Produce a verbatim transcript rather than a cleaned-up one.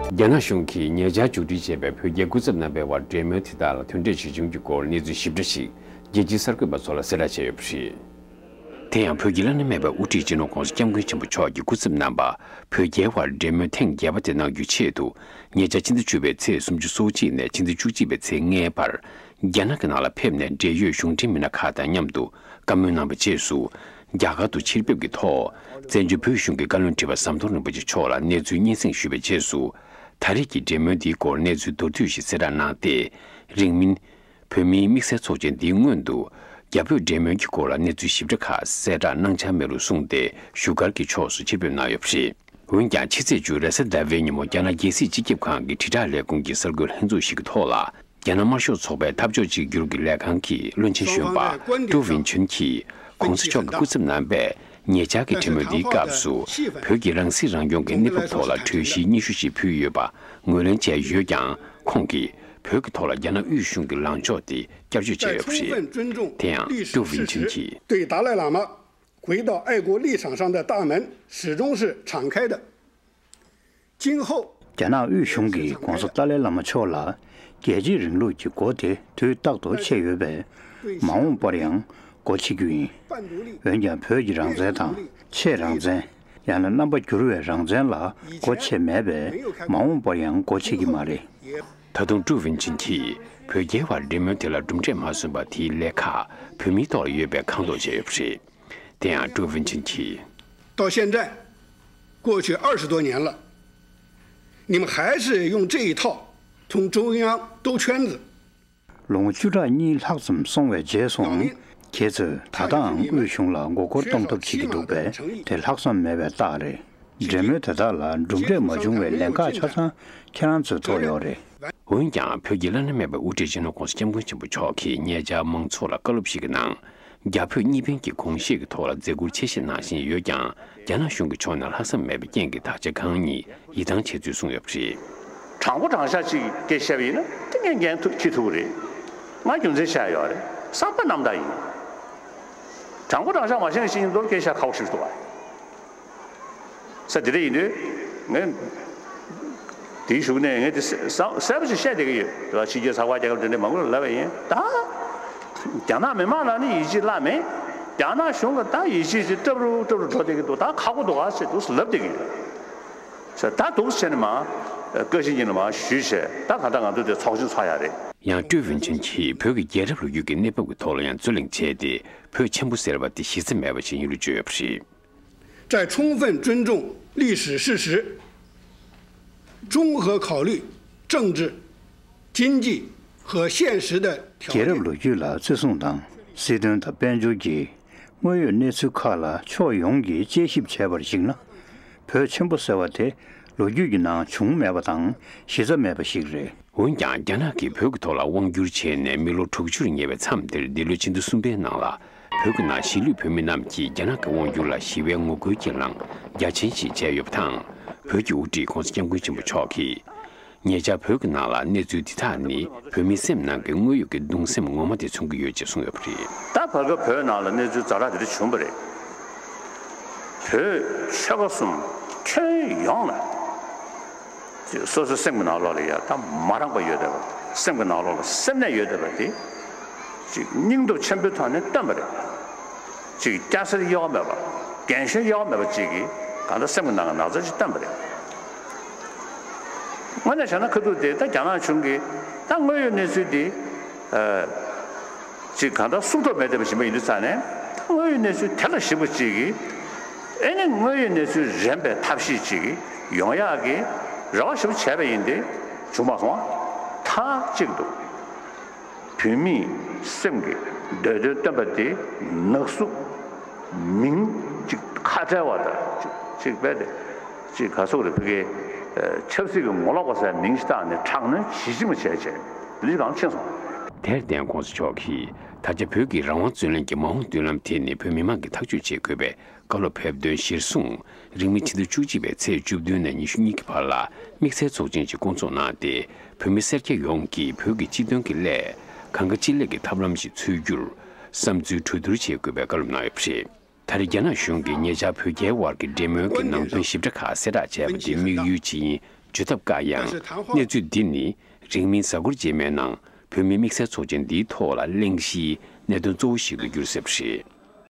རྒྱ་ནག་གཞུང་གིས་ཉེ་ཆར་མཇུག་སྒྲིལ་བྱས་པའི་བོད་རྒྱའི་སྐུ་ཚབ་རྣམ་པའི་དབར་འབྲེལ་མོལ་དེ་དག་ལ་དོན་འབྲས་ཇི་བྱུང་གི་སྐོར་གནས་ཚུལ་ཞིབ་ཕྲ་ཞིག་རྒྱལ་སྤྱིའི་གསར་འགོད་པ་ཚོ་ལ་གསལ་བསྒྲགས་བྱས་ཡོད་པ་རེད། དེ་ཡང་བོད་ཀྱི་བླ་ན་མེད་པའི་དབུ་ཁྲིད་སྤྱི་ནོར་༧གོང་ས་༧སྐྱབས་མགོན་ཆེན་པོ་མཆོག་གི་སྐུ་ཚབ་རྣམ་པ་བོད་རྒྱའི་དབར་འབྲེལ་མོལ་ཐེངས་བརྒྱད་པ་དེ་གནང་རྒྱུའི་ཆེད་དུ། ཉེ་ཆར་ཕྱི་ཟླ་བཅུ་པའི་ཚེས་སོ་གཅིག་ནས་ཕྱི་ཟླ་བཅུ་གཅིག་པའི་ཚེས་ལྔའི་བར། རྒྱ་ནག་གི་ནང་ལ་ཕེབས་ནས་འབྲེལ་ཡོད་གཞུང་འབྲེལ་མི་སྣ་ཁག་དང་མཉམ་དུ་བཀའ་མོལ་གནང་བའི་རྗེས་སུ། རྒྱ་གར་དུ་ཕྱིར་ཕེབས་ཀྱི་ཐོག་བཙན་བྱོལ་བོད་གཞུང་གི་བཀའ་བློན་ཁྲི་པ་ཟམ་གདོང་རིན་པོ་ཆེ་མཆོག་ལ་གནས་ཚུལ་སྙན་སེང་ཞུས་པའི་རྗེས་སུ། ད་རེས་ཀྱི་འབྲེལ་མོལ་འདིའི་སྐོར་གནས་ཚུལ་མདོར་བསྡུས་ཤིག་གསལ་བསྒྲགས་གནང་སྟེ། རིང་མིན། བོད་མིའི་དམིགས་བསལ་ཚོགས་ཆེན་འདིའི་སྔོན་དུ། རྒྱ་བོད་འབྲེལ་མོལ་གྱི་སྐོར་ལ་གནས་ཚུལ་ཞིབ་ཕྲ་ཁག་གསལ་བསྒྲགས་གནང་འཆར་མེད་ལུགས་གསུངས་ཏེ། བཞུགས་སྒར་གྱི་ཕྱོགས་སུ་ཕྱིར་ཕེབས་གནང་ཡོད་པ་རེད། འོན་ཀྱང་ཕྱི་ཚེས་བཅུ་རེས་གཟའ་ཟླ་བའི་ཉིན་མོ་རྒྱ་ནག་རྒྱལ་སྲིད་སྤྱི་ཁྱབ་ཁང་གི་དྲིལ་བསྒྲགས་ལས་ཁུངས་ཀྱི་གསར་འགོད་ལྷན་ཚོགས་ཤིག་གི་ཐོག་ལ། རྒྱ་ནག་དམར་ཤོག་ཚོགས་པའི་འཐབ་ཕྱོགས་གཅིག་གྱུར་གྱི་ལས་ཁང་གི་བློན་ཆེན་གཞོན་པ་ཀྲུའུ་ཝིན་ཆུན་གྱིས། ༸གོང་ས་མཆོག་གི་སྐུ་ཚབ་རྣམ་པས་ཉེ་ཆར་གྱི་གྲོས་མོལ་འདིའི་སྐབས་སུ། བོད་ཀྱི་རང་སྲིད་རང་སྐྱོང་གི་གནས་བབ་ཐོག་ལ་གྲོས་གཞི་སྙན་ཞུ་ཞིག་ཕུལ་ཡོད་པ་ངོས་ལེན་བྱས་ཡོད་ཀྱང་། ཁོང་གིས་བོད་ཀྱི་ཐོག་ལ་རྒྱ་ནག་དབུས་གཞུང་གི་ལངས་ཕྱོགས་དེ་བསྐྱར་བཅོས་བྱས་ཡོད་པ་རེད། དེ་ཡང་ཀྲུའུ་ཝིན་ཆུན་གྱིས། 对达赖喇嘛回到爱国立场上的大门始终是敞开的。今后 རྒྱ་ནག་དབུས་གཞུང་གིས་༸གོང་ས་ཏཱ་ལའི་བླ་མ་མཆོག་ལ་རྒྱལ་གཅེས་རིང་ལུགས་ཀྱི་སྒོ་དེ་དུས་རྟག་ཏུ་ཕྱེ་ཡོད་པས། མ་འོངས་པར་ཡང་སྒོ་ཕྱེ་རྒྱུ་ཡིན། འོན་ཀྱང་བོད་ཀྱི་རང་བཙན་དང་ཆེས་རང་བཙན། ཡང་ན་རྣམ་པ་འགྱུར་བའི་རང་བཙན་ལ་སྒོ་ཕྱེ་མེད་པས། མ་འོངས་པར་ཡང་སྒོ་ཕྱེ་གི་མ་རེད། ད་དུང་ཀྲུའུ་ཝིན་ཆུན་གྱིས་བོད་རྒྱའི་བར་འབྲེལ་མོལ་དེ་ལ་གྲུབ་འབྲས་མ་སོན་པ་དེའི་ལས་ཁག་བོད་མིའི་ཐོག་ལ་ཡོད་པའི་ཁ་ཐོག་བྱས་ཡོད་པ་རེད། དེ་ཡང་ཀྲུའུ་ཝིན་ཆུན་གྱིས། 到现在，过去二十多年了，你们还是用这一套从中央兜圈子。 ལོ་ངོ་བཅུ་ཕྲག་གཉིས་ལྷག་ཙམ་སོང་བའི་རྗེས་སུའང་ཁྱེད་ཚོས་ད་ལྟའང་དབུས་གཞུང་ལ་མགོ་སྐོར་གཏོང་ཐབས་བྱེད་ཀྱི་འདུག་པས། དེ་ལྷག་བསམ་མེད་པའི་རྟགས་རེད། འབྲེལ་མོལ་དེ་དག་ལ་གྲུབ་འབྲས་མ་བྱུང་བའི་ལན་ཁག་ཆ་ཚང་ཁྱེད་རང་ཚོས་ཐོབ་ཡོད་རེད། འོན་ཀྱང་བོད་ཀྱི་བླ་ན་མེད་པའི་དབུ་ཁྲིད་སྤྱི་ནོར་༸གོང་ས་༸སྐྱབས་མགོན་ཆེན་པོ་མཆོག་གིས་ཉེ་ཆར་མང་ཚོགས་ལ་བཀའ་སློབ་ཞིག་གི་ནང་། རྒྱ་བོད་གཉིས་ཕན་གྱི་དགོངས་བཞེད་ཀྱི་ཐོག་ལ་མཛད་ཁུར་ཆེ་བཞེས་གནང་བཞིན་ཡོད་ཀྱང་། རྒྱ་ནག་གཞུང་གི་ཕྱོགས་ནས་ལྷག་བསམ་མེད་པའི་རྐྱེན་གྱིས་དག་ཆ་གང་ཉིད་ཡིད་ཐང་ཆད་ཚུལ་གསུངས་ཡོད་པ་རེད། དྲང་པོ་དྲང་བཞག་ཅིག་སྐད་བཤད་པ་ཡིན་ན་དེ་ངས་འགན་ཐུག་འཁྱེར་ཐུབ་ཀྱི་རེད། ང་རྒྱུ་མཚན་བཤད་ཡོད་རེད། བསམ་པ་རྣམ་དག་ཡིན། དྲང་པོ་དྲང་བཞག་མ་བཤད་ན་ཤེས་ཀྱི་འདུག་སྐད་བཤད་ཁག་པོ་ཞིག་འདུག་བ། ས་དེ་འདྲ་ཡིན་དུས་ངས་དེའི་གཞུག་ནས་ངས་དེ་གསལ་པོ་ཞིག་བཤད་བསྡད་ཀྱི་ཡོད། དེ་ཕྱི་རྒྱལ་ཚགས་པར་རྒྱལ་ཁབ་དེ་འདྲ་མང་པོ་ལ་ལབ་པ་ཡིན། ད་རྒྱ་ནག་མི་མང་ལ་ནི་ཡིད་ཆེས་བརླག་མེད། རྒྱ་ནག་གཞུང་ལ་ད་ཡིད་ཆེས་ཅིག་སྐྲབ་རུ་སྐྲབ་རུ་འགྲོ་བསྡད་ཀྱི་འདུག་ད་ཁག་པོ་འདུག་ག་ཟེར་འདུག་ལབ་བསྡད་ཀྱི་ཡོད། ཟེར་ད་འདུག་བྱས་ནས་མ་བཀའ་བཞིན་གྱི་ནས་མ་ཞུས་བྱས། ད་ག་ད་ང་ཚོ་དེ་ཚོགས་ཆུང་ཚོགས་ཡ་རེད། ཡང་ཀྲུའུ་ཝུན་ཆུན་གྱིས་བོད་ཀྱི་རྒྱལ་རབས་ལོ་རྒྱུས་ཀྱི་གནས་བབ་ཀྱི་ཐོག་ལ་ཡང་རྩོད་གླེང་བྱས་ཏེ། བོད་ཆེན་པོ་ཟེར་བ་དེ་གཞི་རྩ་མེད་པ་ཞིག་ཡིན་ལུགས་བརྗོད་ཡོད་པ་རེད། 在充分尊重历史事实、综合考虑政治、经济和现实的条件 རྒྱལ་རབས་ལོ་རྒྱུས་ལ་བརྩི་སྲུང་དང་། སྲིད་དོན་དང་དཔལ་འབྱོར་གྱི་དངོས་ཡོད་གནས་ཚུལ་ཁག་ལ་ཕྱོགས་ཡོངས་ཀྱིས་དཔྱད་ཞིབ་བྱས་པར་གཞིགས་ན། བོད་ཆེན་པོ་ཟེར་བ་དེ་ལོ་རྒྱུས་ཀྱི་ནང་བྱུང་མེད་པ་དང་གཞི་རྩ་མེད་པ་ཞིག་རེད། འོན་ཀྱང་རྒྱ་ནག་གིས་བོད་ཀྱི་ཐོག་ལ་དབང་བསྒྱུར་བྱས་ནས་མི་ལོ་དྲུག་ཅུར་ཉེ་བའི་མཚམས་འདིར་འདི་ལོའི་ཕྱི་ཟླ་གསུམ་པའི་ནང་ལ། བོད་ཀྱི་ནང་གཞིས་ལུས་བོད་མི་རྣམས་ཀྱིས་རྒྱ་ནག་གི་དབང་བསྒྱུར་ལ་ཞི་བའི་ངོ་རྒོལ་གྱི་ལངས་རྒྱ་ཆེན་ཞིག་བྱས་ཡོད་པ་དང་། བོད་ཀྱི་དབུ་ཁྲིད་༸གོང་ས་༸སྐྱབས་མགོན་ཆེན་པོ་མཆོག་གིས། ཉེ་ཆར་བོད་ཀྱི་ནང་ལ་གནས་ཚུལ་འདི་དག་ནི་བོད་མིའི་སེམས་ནང་གི་དངོས་ཡོད་ཀྱི་གདུང་སེམས་ངོ་མ་དེ་མཚོན་གྱི་ཡོད་ཅེས་གསུངས་ཡོད་པ་རེད། ད་བར་སྐབས་བོད་ནང་ལ་གནས་ཚུལ་ཛ་དྲག་དེ་འདྲ་བྱུང་བ་རེད། བོད་ཆོལ་ཁ་གསུམ་ཁྱོན་ཡོངས་ལ། སོ་སོའི་སེམས་ཀྱི་ནང་ལོགས་ལ་ཡ་ད་མ་རངས་པ་ཡོད་བསྡད་པ། སེམས་ཀྱི་ནང་ལོགས་ལ་སེམས་ནད་ཡོད་བསྡད་པ་དེ། ཅིག་སྙིང་སྟོབས་ཆེན་པོའི་ཐོག་ནས་བཏོན་པ་རེད། ཅིག་སྐྱ་སེར་དབྱེ་བ་མེད་པ། རྒན་གཞོན་དབྱེ་བ་མེད་པ་ཅིག་གིས་གང་ལྟར་སེམས་ཀྱི་ནང་གི་ན་ཚ་ཅིག་བཏོན་པ་རེད། དངོས་གནས་བྱས་ན་ཁ་ཐུག་དེ་ད་རྒྱ་ནག་གཞུང་གིས་ད་དངོས་ཡོད་གནས་ཚུལ་དེ། ཨ། ཅིག་གང་ལྟར་སྲུང་ཐབས་མེད་བསྡད་པ་ཞིག་མ་ཡིན་དུས་ཙང་ནས། དངོས་ཡོད་གནས་ཚུལ་དེ་ལ་ཞིབ་པོ་ཅིག་གིས། ཨེ་ནི་དངོས་ཡོད་གནས་ཚུལ་རན་པའི་ཐབས་ཤེས་ཅིག་ཡོང་ཡག་གི་རེ་བ་ཞིབ་པོ་བྱས་པ་ཡིན་ཏེ། བྱུང་མ་སོང་། མཐའ་གཅིག་ཏུ་བོད་མིའི་སེམས་ཀྱི་འདོད་དོན་བཏོན་པ་དེ་ནག་གསུབ། མིང་ཅིག་ཁ་བྲལ་བ་དང་ཅིག་ཅིག་དཔེ་དེ་ཅིག་ག་སོགས་རེ་ཕ་གིའི་ཆབ་སྲིད་ཀྱི་ངོ་ལོག་པ་ཟེར་མིང་ཞིག་བཏགས་ནས་དྲག་གནོན་ཇི་བཞིན་བྱས་བྱས་ལུས་གང་ཕྱིན་སོང་། དེར་བརྟེན་༸གོང་ས་མཆོག་གིས་ད་ཆ་བོད་ཀྱི་རང་དབང་རྩོད་ལེན་གྱི་མ་འོངས་མདུན་ལམ་ཐད་ནས་བོད་མི་མང་གིས་ཐག་གཅོད་བྱེད་དགོས་པའི་བཀའ་སློབ་ཕེབས་དོན་གཞིར་བཟུང་། རིང་མིན་ཕྱི་ཟླ་བཅུ་གཅིག་པའི་ཚེས་བཅུ་བདུན་ནས་ཉི་ཤུ་གཉིས་ཀྱི་བར་ལ་དམིགས་བསལ་ཚོགས་ཆེན་ཞིག་བསྐོང་ཚོགས་གནང་སྟེ། བོད་མི་སེར་སྐྱ་ཡོངས་ཀྱིས་བོད་ཀྱི་སྤྱི་དོན་གྱི་སླད་གང་དགའ་ཅི་ལེགས་ཀྱི་ཐབས་ལམ་ཞིག་འཚོལ་རྒྱུར་བསམ་ཚུལ་གྲོས་བསྡུར་བྱེད་དགོས་པའི་བཀའ་སློབ་གནང་ཡོད་པ་རེད། ད་རེས་རྒྱ་ནག་གཞུང་གིས་ཉེ་ཆར་བོད་རྒྱའི་དབར་གྱི་འབྲེལ་མོལ་གྱི་ནང་དོན་ཞིབ་ཕྲ་ཁག་གསལ་བསྒྲགས་བྱས་པ་དེ་དམིགས་ཡུལ་ཅིག་ཡིན་ བརྗོད་ཐབས་དཀའ་ཡང་། གནས་ཚུལ་འདི་ནི་རིང་མིན་གཟའ་འཁོར་རྗེས་མའི་ནང་བོད་མིའི་དམིགས་བསལ་ཚོགས་ཆེན་འདིའི་ཐོག་ལ་གླེང་གཞིའི་གནད་དོན་གཙོ་བོ་ཞིག་ཏུ་འགྱུར་སྲིད་པ་རེད།